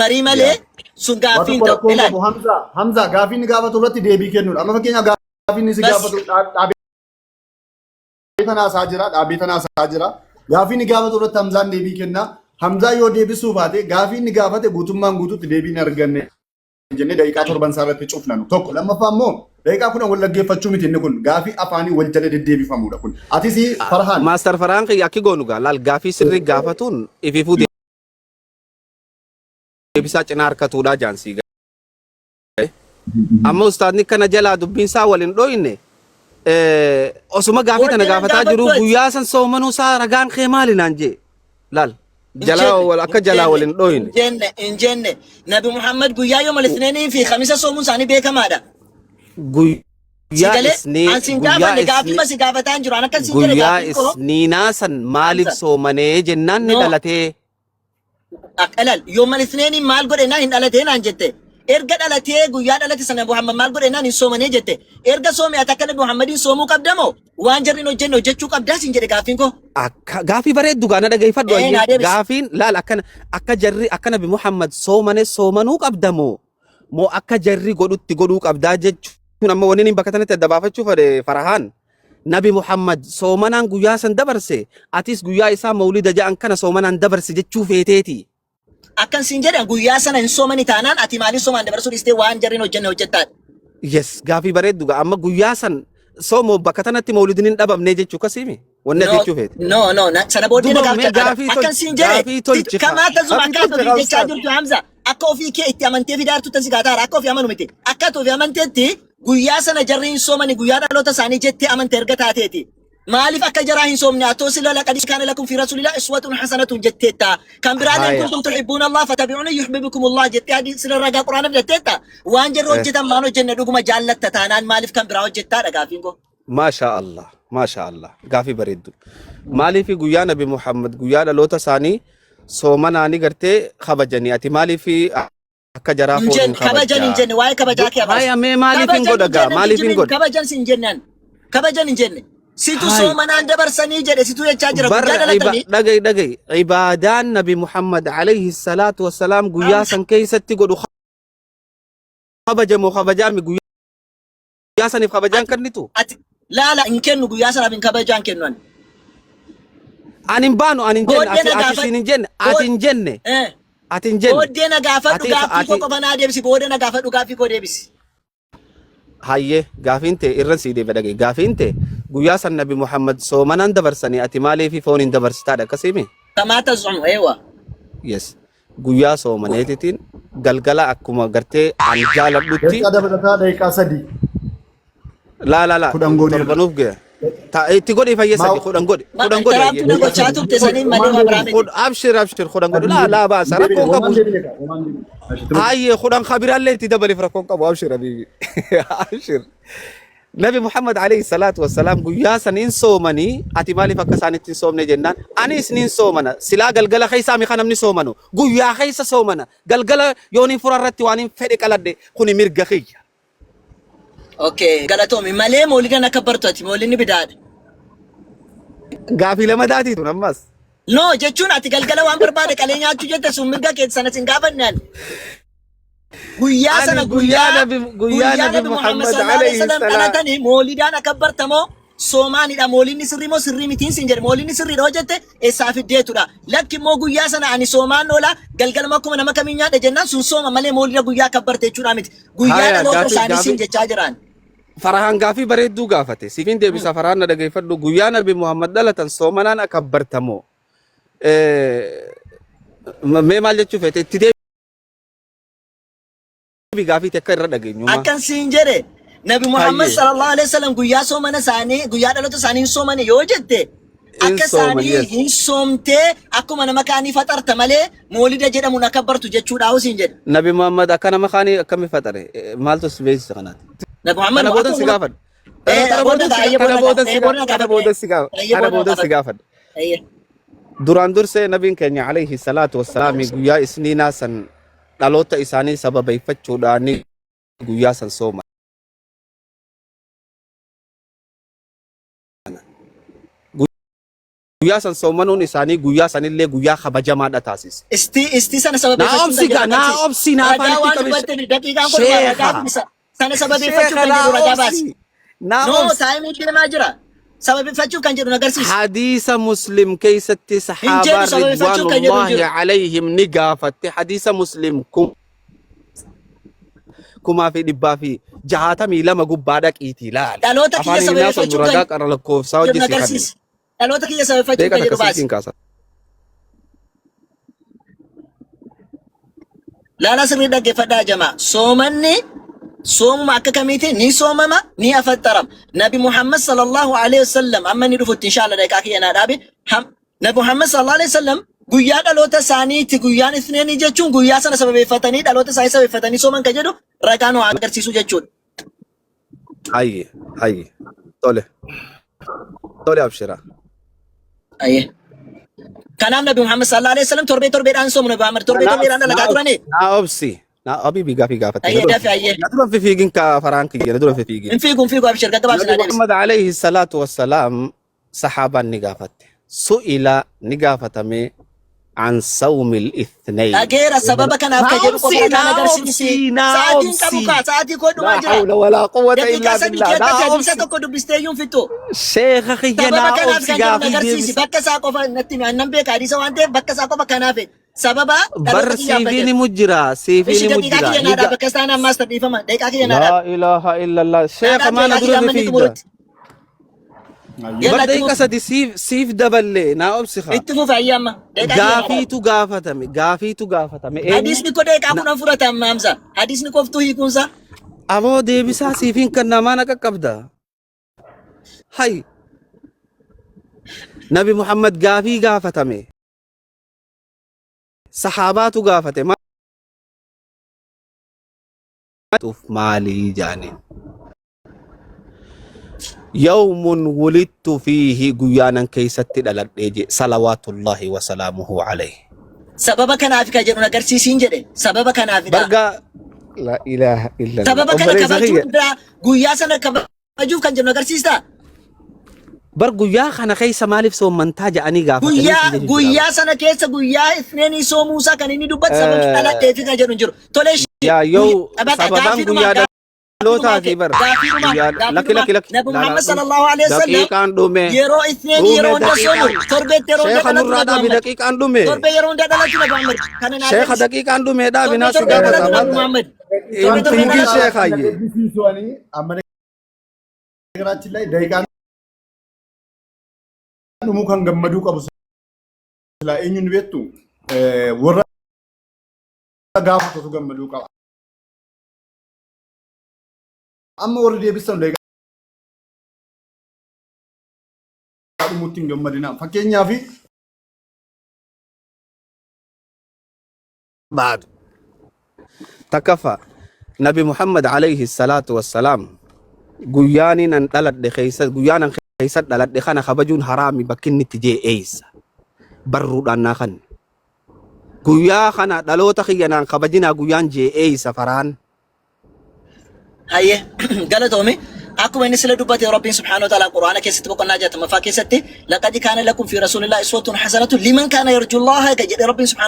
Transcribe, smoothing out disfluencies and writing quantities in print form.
Marii malee sun Waa gaaffii hin tokko ta'u. rakkoon Ilaali. qabu Hamza. Hamza gaafii inni gaafatu irratti deebii kennuudha. Amma fakkeenyaaf gaafii inni si Bas. gaafatu dhaabee tana haasa'aa jira. Dhaabee tana haasa'aa jira. Gaafii inni gaafatu irratti Hamzaan deebii kenna. Hamzaa yoo deebisuu baate gaafii inni gaafate guutummaan guutuutti deebii hin arganne jennee daqiiqaa torban isaa irratti cufnanu. Tokko lammaffaa immoo daqiiqaa 10 wal dhaggeeffachuu miti inni kun gaafii afaanii wal jala deddeebifamudha kun. Atis Farhaan. Maastar Farhaan kiyya akki goonu gaa laal gaafii sirrii gaafatuun ifiifuu deebisaa cinaa harkatuudhaa jaansii gahe. Amma ustaadni kana jalaa dubbiin isaa wal hin dhooyne osuma gaafii tana Booddee nan gaafataa jiru gaafattu ati. guyyaa san soomanuu isaa ragaan kee maali naan jee. Laal Hin jalaa jenne, wal akka hin jalaa wal jenne, hin dhooyne. hin jenne, hin jenne. Nabi Muhammad guyyaa yooma lisneenii fi kamisa soomuun isaanii beekamaadha. Si Guyyaa galee isnii an sin guyyaa gaafanne isnii gaafii si gaafataa hin jiru. An akkan sin jedhe guyyaa gaafiin koo isniinaa san maaliif Hamza. soomanee jennaan ni No. dhalatee. Ilaal yooma lisneeniin maal godhe naan hin dhalatee naan jette. Erga dhalatee guyyaa dhalate sana Muhammad maal godhe naan hin soomanee jette. Erga soome ati akka Nabi Muhammadiin soomuu qabda moo waan jarri hin hojjenne hojjechuu qabdaa siin jedhe gaaffiin koo. Akka gaafii bareeddu gaa na dhageeffadhu Ee ayyee naa deebisi. gaafiin laal akkana akka jarri akka Nabi Muhammad soomane soomanuu qabda moo moo akka jarri godhutti godhuu qabdaa jechuun amma wanni inni bakka tanatti adda baafachuu fedhe Farahaan Nabi Muhammad soomanaan guyyaa san dabarse atis guyyaa isaa mawlida ja'an kana soomanaan dabarse jechuu feeteeti. Akkan siin jedhan guyyaa sana hin soomani taanaan ati maaliif soomaan dabarsuu dhiistee waan jarri hin hojjenne hojjettaadha. Yes, gaafii bareeddu gaa amma guyyaa san soomoo bakka tanatti mawlidni hin dhabamnee jechuu akkasiimi wanni ati No, jechuu feete. no, no, sana booddee na Duba mee gaafta. gaafii Akkan tolchi siin jedhe gaafii tolchi kaa kamaa tazum gaafii akka ati tolchi ofii kaa jechaa ustaaz. jirtu Hamza akka ofii kee itti amantee fidaartu tan si gaataara akka ofii amanu miti akka ati ofii amanteetti guyyaa sana jarri hin soomani guyyaa dhaloota isaanii jettee amante erga taateeti. Maaliif akka jaraa hin soomne atoo sila laqad kaana lakum fi rasuulillah iswatun hasanatun jetteetta. Kan biraallee Haya. kuntum tuhibbuuna Allah fatabi'uuni yuhibbukum Allah jettee hadii sila ragaa quraana fidatteetta. Waan jarri hojjetan maan hojjenne dhuguma jaallatta taanaan maaliif kan biraa hojjettaadha gaafiin koo. Maashaa Allah. Maashaa Allah. Gaafii bareeddu. Maaliif guyyaa Nabi Muhammad guyyaa dhaloota isaanii soomanaanii gartee kabajanii ati maaliif akka jaraa Hin foon hin jenne kabajan hin kabajja. jenne waa'ee kabajaa kee abaas. Haya mee maaliif hin Kabajan godha hin gaa jenne hin maaliif hin kijibin godha. kabajan sin jennaan kabajan hin jenne. Situ Hay soomanaan dabarsanii jedhe situ jechaa jira bar guyyaa dhalatanii. dhagayi dhagayi ibaadaan Nabi Muhammad alayhi salaatu wassalaam guyyaa san keessatti godhu kabajamoo kabajaami guyyaa saniif kabajaan Ati kennitu. ati laala hin kennu guyyaa sanaaf hin kabajaan kennu ani. Ani hin baanu ani hin jenne Booddee ati na ati gaafadhu. siin hin jenne ati hin jenne Eh. ati hin jenne Booddee na gaafadhu ati gaaffii koo ati qofa naa deebisi booda na gaafadhu gaaffii koo deebisi. Hayyee gaafiin tee irran sii deebi'a dhaga'i gaafiin tee guyyaa san Nabi Muhammad soomanaan dabarsanii ati maaliif foon hin dabarsitaadha akkasiimi? Kamaa taz'umu eewa. Yes. Guyyaa soomaneetitiin galgala akkuma gartee an jaaladhutti Daqiiqaa dabalataa daqiiqaa 3. Laa laa laa 10 gooneerra. torbanuuf gaya. Ta itti godhi fayyee Maa sadi 10 godhi 10 godhi Intaraabtuu hayyee. na gochaa turte saniin malee waa biraa miti. Abshir abshir 10 godhi laa laa baasa rakkoon qabu. Hayyee 10 kabiraallee itti dabaliif rakkoon qabu abshir habiibi. Abshir. Nabi Muhammad alayhi salaatu wassalaam guyyaa san hin soomanii ati maaliif akka isaanitti hin soomne jennaan anis nin soomana silaa galgala keessaa mi kan namni soomanu guyyaa keessa soomana galgala yooniin fura irratti waan hin fedhe qaladhe kuni mirga kiyya. Okay, galatoomi malee moolidan akka bartu ati moolinni bidaadha. Gaafii lama taatii tun ammas. No jechuun ati galgala waan barbaade qalee nyaachuu jette sun mirga keeti sana sin gaafanne ani. Guyyaa Ani sana guyyaa guyyaa nabi guyyaa guyyaa nabi nabi Muhammad Muhammad sallallahu alaihi alayhi wasallam salaam. dhalatanii moolidaan akka bartamoo soomaanidha moolinni sirrii moo sirrii mitiin sin jedhe moolinni sirriidha hoo jette eessaa fiddeetudha lakki immoo guyyaa sana ani soomaan oola galgaluma akkuma nama kamii nyaadha jennaan sun sooma malee moolida guyyaa akka barte jechuudha miti guyyaa Haya dhaloota gaafii isaanii siin gaafii jechaa jiraan. Farahaan gaafii bareedduu gaafate. Siifin deebisa Farahaan na dhageeffadhu. Guyyaa Nabi Muhammad dhalatan soomanaan akka bartamoo. Mee maal jechuu feete itti deebi gaafii takka irra dhageenyuma. Akkan siin jedhe Nabi Muhammad Hayyee. sallallahu alaihi wasallam guyyaa soomana isaanii guyyaa dhaloota isaanii hin soomane yoo jette Hin akka sooman isaanii yes. hin soomtee akkuma nama kaanii faxarta malee moolida jedhamuun akka bartu jechuudha siin jedhe. Nabi Muhammad akka nama kaanii akkami faxare maaltu si beeksisa kanaati. Nabi Muhammad Kana boodan akkuma si nama gaafadha. Tana booda boodan si ayyee tana booda boodan si booda tana boodan si gaafa ayyee tana booda boodan si gaafadhu. gaafadha. Ayyee. Duraan dursee nabiin keenya alayhi salaatu wassalaami guyyaa isniinaa san dhaloota isaanii sababeeffachuudhaan guyyaa san sooma. Guyyaa san soomanuun isaanii guyyaa sanillee guyyaa kabajamaadha taasise. Istii istii sana Naa sababeeffachuun obsi kan jedhu gaa naa agarsiisa. obsi naa Ragaa afaanitti waan qabe dubbatte daqiiqaan kun ragaa sheekha dubbisa. Sana sababeeffachuuf sheekha kan jedhu naa ragaa baasi. obsi naa No, obsi. taayimii deemaa jira. Sababeeffachuuf kan jedhu agarsiisa. Hadiisa Muslim keessatti Hin jedhu sahaabaan sababeeffachuuf kan jedhu hin ridwaanullaahi jiru. alayhim ni gaafatte hadiisa Muslim 1662 gubbaa dhaqiitii laali. Dhaloota kiyya Afaan inni haasofnu sababeeffachuuf kan ragaa qara lakkoofsaa jedhu hojii si kanne. agarsiisa. Dhaloota kiyya sababeeffachuuf Deeqa kan takka jedhu baasi. silkiin kaasa. Laala sirrii dhaggeeffadhaa jamaa. Soomanni soomuma akka kamiiti ni soomama ni afaxxarama. Nabi Muhammad sallallahu alaihi wasallam amma inni dhufutti inshallah daqiiqaa kiyya naa dhaabe. Nabi Muhammad sallallahu alaihi wasallam guyyaa dhaloota isaaniiti guyyaan isneenii jechuun guyyaa sana sababeeffatanii dhaloota isaanii sababeeffatanii sooman kan jedhu ragaa nu agarsiisu jechuudha. Hayye hayye tole tole abshira. Ayyee. Kanaaf Nabi Muhammad sallallahu alaihi wasallam torbee torbeedhaan soomu Nabi Muhammad torbee Naa torbeedhaan dalagaa naa turani. naa obsi naa habibi gaafii gaafatte na Ayyee dura dafi ayyee. na dura fiigin ka faraan kiyya na dura fiigin. Hin fiigu hin fiigu abshir gaggabaabsi Nabi naa deebisi. Muhammad alayhi salaatu wassalaam sahaabaan ni gaafatte. Su'ila ni gaafatame an sawmil ithnayn. Dhageera sababa kanaaf Naa kan jedhu obsi qofa ragaan naa agarsiisi. obsi naa Sa'aatiin qabu obsi. kaa sa'aatii koo dhumaa Laa jira. hawla walaa quwwata Daqiiqaa illaa sadii billah. keessatti Naa hadiisa obsi. tokko dubbistee iyyuu hin fixxu. Sheekha kiyya Sababa naa kanaaf obsi kan jedhu gaafii agarsiisi. deebisi. Bakka isaa qofa natti himi. Annan beeka hadiisa waan ta'eef bakka isaa qofa kanaaf. Sababa Bar dhaloota kiyyaaf kan siifiin jedhu. himu jira siifiin Ishi himu daqiiqaa jira. kiyya Ni naa ga dhaab bakka isaan ammaas dhiifama. Daqiiqaa kiyya naa dhaab. Laa ilaaha illallah. Naa Sheekha dhaab maana daqiiqaa dura kiyya amma inni fifiidda. xumurutti. Ayyee. Yalla Bar itti daqiiqa fufi. sadi siif siif daballe naa obsi kaa. Itti fufi ayyaa amma. Daqiiqaa kiyya naa dhaab. Gaafiitu gaafatame gaafiitu gaafatame eenyu Hadiisni koo daqiiqaa na 10 fudhata amma Hamza. Hadiisni qoftuu hiikuunsa. aboo deebisaa siifiin kan namaa na qaqqabda. Hay Nabi Muhammad gaafii gaafatame sahaabaatu gaafate maaliif maalii jaaniin. Yawmun wulidtu fiihi guyyaanan keessatti dhaladhee je salawaatullaahi wasalaamuhu alayhi. Sababa kanaaf ka jedhu agarsiisiin jedhe. Sababa kanaafidha. Bargaa la ilaaha illallah. Sababa kana Obboleessa kabajuun kiyya biraa guyyaa sana kabajuuf kan jedhu agarsiistaa? bar guyyaa kana keessa maaliif soommantaa ja'anii gaafatanii Guyyaa sin jechu jira bar. guyyaa sana keessa guyyaa isneenii soomuusaa kan inni dubbatu sababni dhaladheefi kan jedhu hin jiru. Tolee ishii Yaa yoo guyyaa bakka sababaan gaaffiidhumaan guyyaa gaaffiidhumaan dhalootaati kee bar gaaffiidhumaan guyyaa lakki gaaffiidhumaan lakki lakki Nabi laalaa Muhammad dhume sallallahu alaihi wasallam daqiiqaan dhume yeroo isneenii dhume yeroo hunda soomu daqiiqaan torbeetti yeroo hunda sheekha dhalatu nurraa Nabi dhaabi Muhammad daqiiqaan dhume torbee yeroo hunda dhalatu Nabi Muhammad kana naa sheekha deebisi daqiiqaan dhume dhaabi torbee naa si torbee gaafata dhalatu Nabi maal Muhammad hin torbee torbee fiigin dhalatu sheekhaayye Eebbisiisuanii amma ነገራችን ላይ daqiiqaan dhumuu kan gammaduu qabu silaa eenyuun beektu warra gaafatatu gammaduu qaba. Amma warri deebisan daqiiqaa dhumuutti hin gammadina. Fakkeenyaaf baadu. Takkaffaa Nabi Muhammad alayhi salaatu wassalaam guyyaani nan dhaladhe keessa guyyaa nan keessa dhaladhe kana kabajuun haraami bakki inni itti jee eeysa barruudhaan naa kanne guyyaa kana dhaloota kiyya naan kabajinaa guyyaan jee eeysa faraan Hayyee galatoomi. Akkuma inni sila dubbate Rabbiin subhaanahu wa ta'ala Qur'aana keessatti boqonnaa 60ffaa keessatti laqad kaana lakum fi rasuulillahi uswatun hasanatun liman kaana yarjullaha jedhe Rabbiin subhaanahu